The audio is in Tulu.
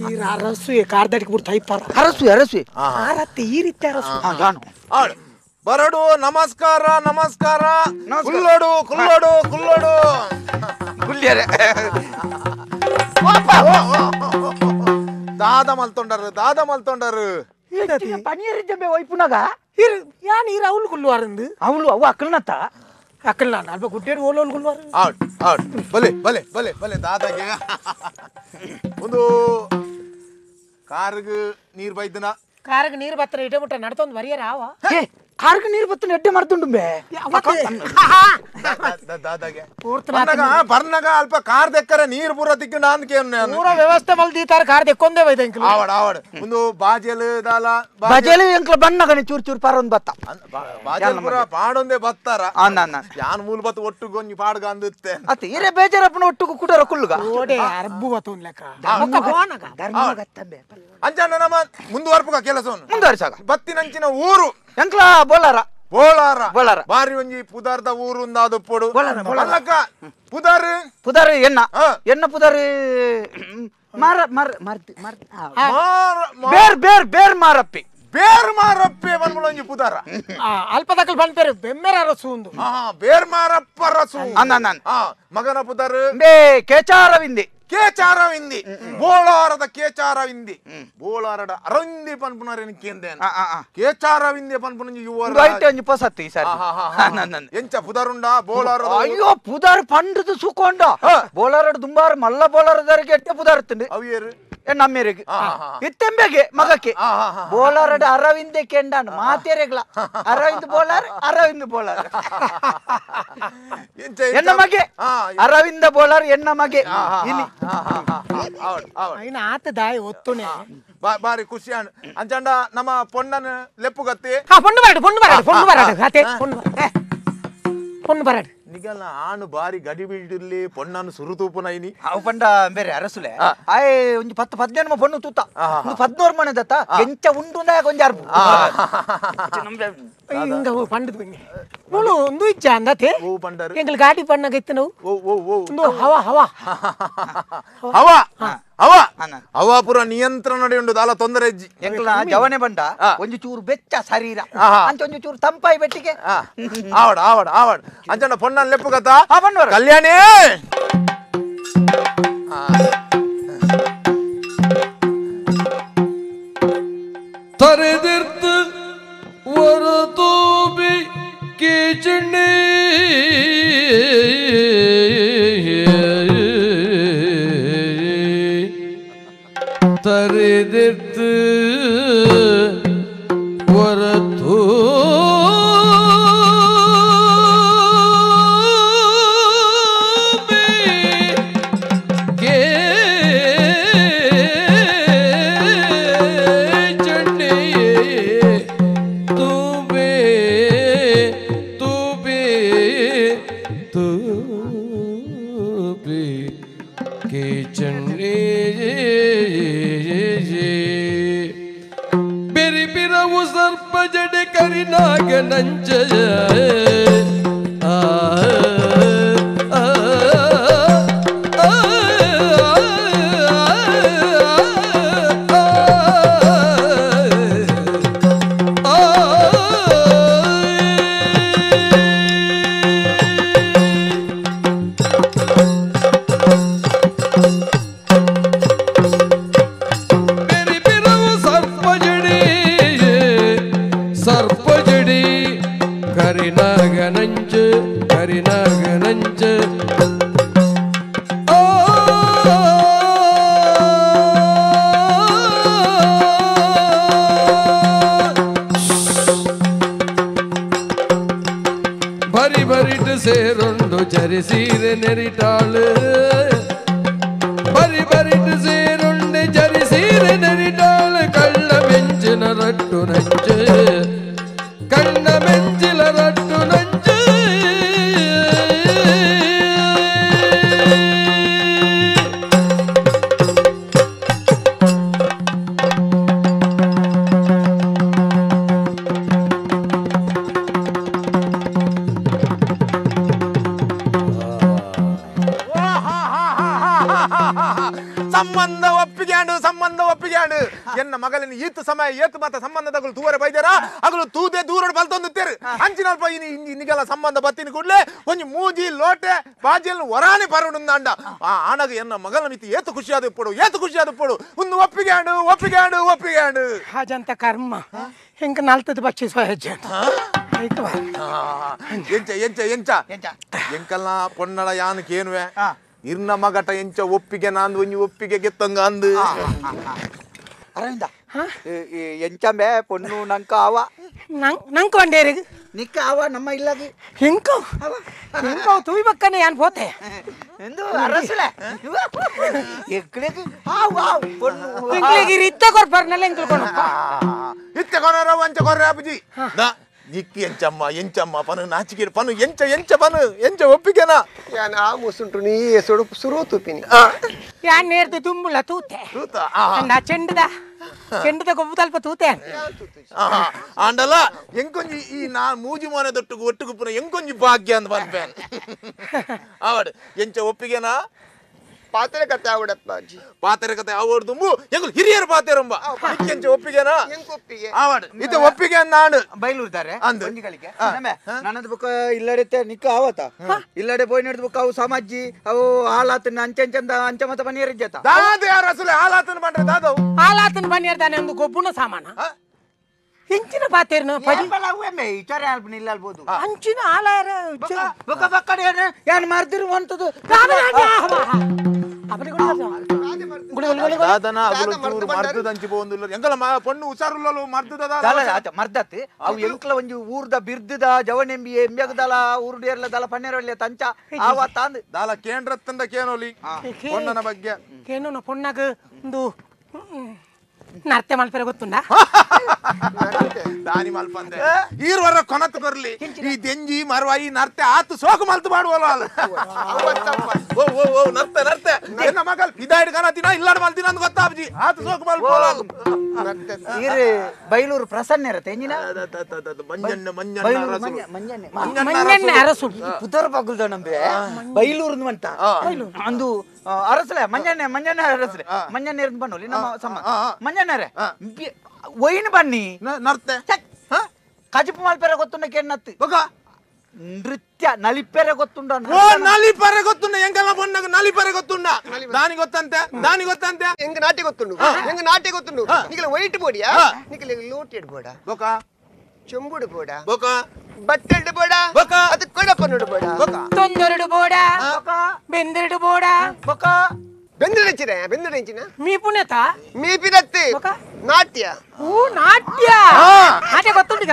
ಈ ಅರಸು ಕಾರ್ದಡಿಗೆ ಬಿಡ್ತಾ ಇಪ್ಪಾರ ಅರಸು ಅರಸು ಆರತ್ತೆ ಈ ರೀತಿ ಅರಸು ಬರಡು ನಮಸ್ಕಾರ ನಮಸ್ಕಾರ ಕುಲ್ಲೋಡು ಕುಲ್ಲೋಡು ಕುಲ್ಲೋಡು ಕುಲ್ಯರೆ ದಾದ ಮಲ್ತೊಂಡರು ದಾದ ಮಲ್ತೊಂಡರು ಪನೀರ್ ಜಂಬೆ ಒಯ್ಪುನಾಗ ಯಾನ್ ಈರ ಅವಳು ಕುಲ್ಲುವಾರಂದು ಅವಳು ಅವು ಅಕ್ಕಲ್ನತ್ತ ಅಕ್ಕಲ್ನ ಅಲ್ಪ ಗುಡ್ಡೇಡು ಓಲೋಲ್ ಕುಲ್ಲುವಾರ ಔಟ್ ಔಟ್ ಬಲೆ ಬಲೆ ಬಲೆ ಬಲೆ ದಾದಾಗೆ ಒಂದು ಕಾರ್ಗ್ ನೀರ್ ಬೈದನ ಕಾರ್ಗ್ ನೀರ್ ಬತ್ತನ ಇಡ ಮುಟ್ಟ ನಡ್ತೊಂದು ಬರಿಯರ ಆವ ಕಾರ್ಗ್ ನೀರ್ ಬತ್ತನ ಎಡ್ಡೆ ಮರ್ತುಂಡುಂಬೆ ದಾದಾಗೆ ಬರ್ನಾಗ ಅಲ್ಪ ಕಾರ್ ದೆಕ್ಕರೆ ನೀರ್ ಪೂರ ತಿಕ್ಕಂಡ ಅಂದ್ಕೇನು ಪೂರ ವ್ಯವಸ್ಥೆ ಮಲ್ದೀತಾರ ಕಾರ್ ದೆಕ್ಕೊಂದೇ ಬೈದ ಎಂಕ್ಲು ಆವಡ್ ಆವಡ್ ಒಂದು ಬಾಜೆಲ್ ದಾಲ ಬಾಜೆಲ್ ಎಂಕ್ಲ ಬಣ್ಣಗನೆ ಚೂರ್ ಚೂರ್ ಪಾರೊಂದು ಬತ್ತ ಬಾಜೆಲ್ ಪೂರ ಪಾಡೊಂದೇ ಬತ್ತಾರ ಯಾನ್ ಮೂಲ ಬತ್ತ ಒಟ್ಟು ಗೊಂಜಿ ಪಾಡ್ಗ ಅಂದುತ್ತೆ ಅತ್ತ ಇರೆ ಬೇಜಾರಪ್ಪನ ಒಟ್ಟುಗು ಕುಡರ ಕುಲ್ಲುಗ ಓಡೆ ಅರ್ಬು ಬತ್ತೊಂದ್ ಲೆಕ್ಕ ಅಂಚನ ನಮ್ಮ ಮುಂದುವರ್ಪುಗ ಕೆಲಸವನ್ನು ಮುಂದುವರಿಸಾಗ ಬತ್ತಿನಂಚಿನ ಊರು ಎಂಕ್ಲ ಬೋಲಾರ ಬೋಳಾರ ಬೋಳಾರ ಬಾರಿ ಒಂಜಿ ಪುದಾರ್ದ ಊರು ಉಂದಾದು ಪೊಡು ಅಲ್ಲಕ್ಕ ಪುದಾರ್ ಪುದಾರ್ ಎಣ್ಣ ಎಣ್ಣ ಪುದಾರ್ ಮಾರ ಮಾರ ಮಾರ ಬೇರ್ ಬೇರ್ ಬೇರ್ ಮಾರಪ್ಪಿ ಬೇರ್ ಮಾರಪ್ಪೆ ಬಂದ್ಬಿಡು ಒಂಜಿ ಪುದಾರ ಅಲ್ಪ ದಕಲ್ ಬಂದ್ಪೇರು ಬೆಮ್ಮೆರ ಅರಸು ಒಂದು ಬೇರ್ ಮಾರಪ್ಪ ರಸು ಮಗನ ಪುದಾರ್ ಬೇ ಕೇಚಾರವಿಂದಿ ಕೇಚಾರವಿಂದಿ ಬೋಳಾರದ ಕೇಚಾರವಿಂದಿ ಬೋಳಾರದ ಅರವಿಂದಿ ಪನ್ಪುನರ್ ಕೇಂದೇನ ಕೇಚಾರವಿಂದಿ ಪನ್ಪುನ ಯುವರ ಐಟ್ ಒಂಜಿ ಪೊಸತ್ತಿ ಸರ್ ಎಂಚ ಪುದಾರುಂಡ ಬೋಳಾರದ ಅಯ್ಯೋ ಪುದಾರ್ ಪಂಡದು ಸುಕೊಂಡ ಬೋಳಾರಡ್ ದುಂಬಾರ್ ಮಲ್ಲ ಬೋಳಾರದರಿಗೆ ಎಟ್ಟೆ ಪುದಾರ್ತುಂಡು ಅವಿಯರು ನಮ್ಮೆರೆಗೆ ಇತ್ತೆಂಬೆಗೆ ಮಗಕ್ಕೆ ಬೋಳಾರಡ್ ಅರವಿಂದೆ ಕೆಂಡಾನು ಮಾತೇರೆಗ್ಲ ಅರವಿಂದ್ ಬೋಳಾರ್ ಅರವಿಂದ್ ಬೋಳಾರ್ ಎನ್ನ ಮಗೆ ಅರವಿಂದ ಬೋಳಾರ್ ಎನ್ನ ಮಗೆ ಇಲ್ಲಿ ಆತ ದಾಯ ಒತ್ತುನೆ ಬಾರಿ ಖುಷಿ ಅಂಚಂಡ ನಮ್ಮ ಪೊಣ್ಣನ ಲೆಪ್ಪುಗತ್ತಿ ಪೊಣ್ಣು ಬರಡು ಪೊಣ್ಣು ಬರಡು ಪೊಣ್ಣು ಬರಡು ಅತೆ ಪೊಣ್ಣು ಪೊಣ್ಣು ಬರಡು ನಿಗಲ್ಲ ಆನು ಬಾರಿ ಗಡಿ ಬಿಡಿರ್ಲಿ ಪೊಣ್ಣನು ಸುರುತೂಪುನ ಇನಿ ಅವು ಪಂಡ ಬೇರೆ ಅರಸುಲೆ ಆಯ್ ಒಂಜಿ 10 15 ಪೊಣ್ಣು ತೂತ ಒಂದು 14 ಮನೆ ದತ್ತ ಎಂಚ ಉಂಡು ಕೊಂಜ ಅರ್ಬು ಹಿಂಗ ಪಂಡದ ಬನ್ನಿ ಮುಳು ಒಂದು ಇಜ್ಜ ಅಂದತೆ ಓ ಪಂಡರು ಎಂಗಲ್ ಗಾಡಿ ಪಣ್ಣಗ ಇತ್ತು ನಾವು ಓ ಓ ಓ ಒಂದು ಹವಾ ಹವಾ ಹವಾ ಹವಾ ಹವಾ ಪೂರ ನಿಯಂತ್ರಣ ಉಂಡು ದಾಲ ತೊಂದರೆ ಇಜ್ಜಿ ಎಂಕಲ್ನ ಜವನೆ ಬಂಡ ಒಂಜಿ ಚೂರು ಬೆಚ್ಚ ಶರೀರ ಅಂಚ ಒಂಜಿ ಚೂರು ತಂಪಾಯಿ ಬೆಟ್ಟಿಗೆ ಆವಡ್ ಆವಡ್ ಆವಡ್ ಅಂಚನ ಪೊಣ್ಣನ ಲೆಪ್ಪುಗತ ಕಲ್ಯಾಣಿ ತರೆದಿರ್ತು ಹೊರತೂಬಿ ಕೀಚಣಿ ತರೆದಿರ್ತು ಹೊರತೂ ಸಂಬಂಧ ಒಪ್ಪಿಗೆ ಸಂಬಂಧ ಒಪ್ಪಿಗೆ ಎನ್ನ ಮಗಲಿನ ಈತ ಸಮಯ ಏತು ಮಾತ ಸಂಬಂಧದಗಳು ತೂವರೆ ಬೈದಾರ ಅಗಲು ತೂದೆ ದೂರ ಬಲ್ತೊಂದುತ್ತೇರು ಅಂಚಿನಲ್ಪ ಇನ್ನಿಗೆಲ್ಲ ಸಂಬಂಧ ಬತ್ತಿನ ಕೂಡಲೇ ಒಂಜಿ ಮೂಜಿ ಲೋಟೆ ಬಾಜಿಯಲ್ಲಿ ಹೊರಾನೆ ಪರಡುಂದಾಂಡ ಆ ಆಣಗ ಎನ್ನ ಮಗಲ ಮಿತಿ ಏತು ಖುಷಿಯಾದ ಇಪ್ಪಡು ಏತು ಖುಷಿಯಾದ ಇಪ್ಪಡು ಒಂದು ಒಪ್ಪಿಗೆ ಒಪ್ಪಿಗೆ ಒಪ್ಪಿಗೆ ಹಾಜಂತ ಕರ್ಮ ಹೆಂಗ ನಾಲ್ತದ ಬಕ್ಷಿ ಸಹಜ ಎಂಚ ಎಂಚ ಎಂಚ ಎಂಕಲ್ಲ ಪೊನ್ನಳ ಯಾನು ಕೇನುವೆ ಇರ್ನ ಮಗಟ ಎಂಚ ಒಪ್ಪಿಗೆ ನಾಂದು ಒಂಜಿ ಒಪ್ಪಿಗೆ ಗೆತ್ತಂಗ ಅಂದು ಅರವಿಂದ ಎಂಚಂಬೆ ಪೊಣ್ಣು ನಂಕ ಆವ ನಂಕ వండేరు ನಿಕ್ಕ ಆವ ನಮ್ಮ ಇಲ್ಲಗೆ ಎಂಕೋ ಎಂಕೋ ತುವಿ ಬಕ್ಕನೆ ಯಾನ್ ಪೋತೆ ಎಂದು ಅರಸಲೆ ಎಕ್ಕಲೆಗೆ ಆವ್ ಆವ್ ಪೊಣ್ಣು ಎಂಕ್ಲೆಗೆ ಇತ್ತ ಕೊರ್ಪರ್ನಲ್ಲ ಎಂಕ್ಲು ಕೊನಪ್ಪ ಇತ್ತ ಕೊನರ ವಂಚ ಕೊರ್ರೆ ಅಪ್ಪಜಿ ದಾ ನಿಕ್ಕಿ ಎಂಚಮ್ಮ ಎಂಚಮ್ಮ ಪನು ನಾಚಿಕೆ ಪನು ಎಂಚ ಎಂಚ ಪನು ಎಂಚ ಒಪ್ಪಿಗೆನಾ ಯಾನ್ ಆ ಮುಸುಂಟು ನೀ ಸುಡು ಸುರು ತುಪಿನಿ ಯಾನ್ ನೇರ್ದು ತುಂಬುಲ ತೂತೆ ತೂತ ನಾ ಚೆಂಡದ ಚೆಂಡದ ಗೊಬ್ಬು ತಲ್ಪ ತೂತೆ ಆಂಡಲ ಎಂಕೊಂಜಿ ಈ ನಾ ಮೂಜಿ ಮೋನೆ ದೊಟ್ಟು ಒಟ್ಟು ಗುಪ್ಪುನ ಎಂಕೊಂಜಿ ಭಾಗ್ಯ ಅಂತ ಪನ್ಪೇನ್ ಆವಡ್ ಎಂಚ ಒಪ್ಪಿಗೆನಾ ಪಾತ್ರೆ ಕತೆ ಆವಡಪ್ಪ ಅಜ್ಜಿ ಪಾತ್ರೆ ಕತೆ ಆವಡ್ ತುಂಬು ಎಂಗುಲ್ ಹಿರಿಯರು ಪಾತೆರಂಬ ಎಂಚ ಒಪ್ಪಿಗೆನಾ ಎಂಕ್ ಒಪ್ಪಿಗೆ ಆವಡ್ ಇದು ಒಪ್ಪಿಗೆ ನಾಡು ಬೈಲೂರ್ದಾರೆ ಅಂದು ಒಂಜಿಗಳಿಗೆ ನನ್ನದು ಬುಕ್ಕ ಇಲ್ಲಡೆ ನಿಕ್ಕ ಆವತ ಇಲ್ಲಡೆ ಪೋಯ್ ನಡೆದ ಬುಕ್ಕ ಅವು ಸಮಾಜಿ ಅವು ಹಾಲಾತನ ಅಂಚೆ ಅಂಚಂದ ಅಂಚ ಮತ ಬನಿಯರ್ ಜತ ದಾದ ಯಾರು ಅಸಲೆ ಹಾಲಾತನ ಬಂದ್ರೆ ದಾದವು ಹಾಲಾತನ ಬನಿಯರ್ ದಾನೆ ಒಂದು ಗೊಬ್ಬುನ ಸಾಮಾನ ಇಂಚಿನ ಪಾತೇರ್ನ ಪಡಿ ಅಂಚಿನ ಹಾಲಾರ ಬೊಕ್ಕ ಬಕ್ಕಡೆ ಯಾನ್ ಮಾರ್ದಿರು ಅಂತದು ಮರ್ದತ್ ಅವು ಎಂಕ್ಲ ಒಂಜಿ ಊರ್ದ ಬಿರ್ದದ ಜವನೆಂಬಿ ಎಂಬ್ಯಗದಲ ಊರುಡೇರ್ಲದಲ ಪನ್ನೇರವಳ್ಳಿ ತಂಚ ಆವ ತಾಂದ್ ದಾಲ ಕೇಂದ್ರತ್ತಂದ ಕೇನೋಲಿ ಪೊಣ್ಣನ ಬಗ್ಗೆ ಕೇನೋನ ಪೊಣ್ಣಗ ಒಂದು ನರ್ತೆ ಮಲ್ಪೆರೆ ಗೊತ್ತುಂಡ ದಾನಿ ಮಲ್ಪಂದೆ ಈರ್ವರ ಕೊನತ್ ಬರ್ಲಿ ಈ ದೆಂಜಿ ಮರವಾಯಿ ನರ್ತೆ ಆತು ಸೋಕು ಮಲ್ತು ಮಾಡುವಲ್ಲ ಓ ಓ ಓ ನರ್ತೆ ನರ್ತೆ ಎನ್ನ ಮಗಲ್ ಇದಾಯ್ಡು ಕನತಿನ ಇಲ್ಲಾಡ್ ಮಲ್ತಿನ ಅಂತ ಗೊತ್ತಾಬ್ಜಿ ಆತು ಸೋಕು ಮಲ್ಪೋಲ ಈರ್ ಬೈಲೂರು ಪ್ರಸನ್ನ ಇರತ್ತೆ ಎಂಜಿನ ಮಂಜಣ್ಣ ಮಂಜಣ್ಣ ಮಂಜಣ್ಣ ಮಂಜಣ್ಣ ಅರಸು ಪುದರ್ ಪಗುಲ್ದ ನಂಬೆ ಬೈಲೂರು ಅಂತ ಅಂದು ಅರಸಲೆ ಮಂಜಣ್ಣ ಮಂಜಣ್ಣ ಅರಸಲೆ ಮಂಜಣ್ಣ ಇರಂದು ಬನ್ನೋಲಿ ನಮ್ಮ ಸಮ ಮಂಜಣ್ಣರೇ ಒಯ್ನ್ ಬನ್ನಿ ನರ್ತೆ ಕಜಿಪು ಮಲ್ಪೆರೆ ಗೊತ್ತುಂಡ ಕೆನ್ನತ್ತು ನೃತ್ಯ ನಲಿಪೆರೆ ಗೊತ್ತುಂಡ ಓ ನಲಿಪೆರೆ ಗೊತ್ತುಂಡ ಎಂಗೆಲ್ಲ ಬೊಣ್ಣಗ ನಲಿಪೆರೆ ಗೊತ್ತುಂಡ ದಾನಿ ಗೊತ್ತಂತೆ ದಾನಿ ಗೊತ್ತಂತೆ ಎಂಗ ನಾಟ್ಯ ಗೊತ್ತುಂಡು ಎಂಗ ನಾಟ್ಯ ಗೊತ್ತುಂಡು ನಿಕಲ ವೈಟ್ ಬೋಡಿಯಾ ನಿಕಲ ಲೋಟೆಡ್ ಬೋಡ ಬೊಕ ಚೆಂಬುಡು ಬೋಡ ಬೊಕ ಬಟ್ಟೆಡು ಬೋಡ ಬೊಕ ಅದು ಕೊಡಪನುಡು ಬೋಡ ಬೊಕ ತೊಂದರೆಡು ಬೋಡ ಬೆಂದೆರಡು ಬೋಡ ಬೊಕ ಬೆಂದೆರಡು ಬೆಂದೆರಡು ಮೀ ಪುಣ್ಯತ ಮೀ ಪಿರತ್ತೆ ನಾಟ್ಯ ಓ ನಾಟ್ಯ ನಾಟ್ಯ ಗೊತ್ತುಂಡು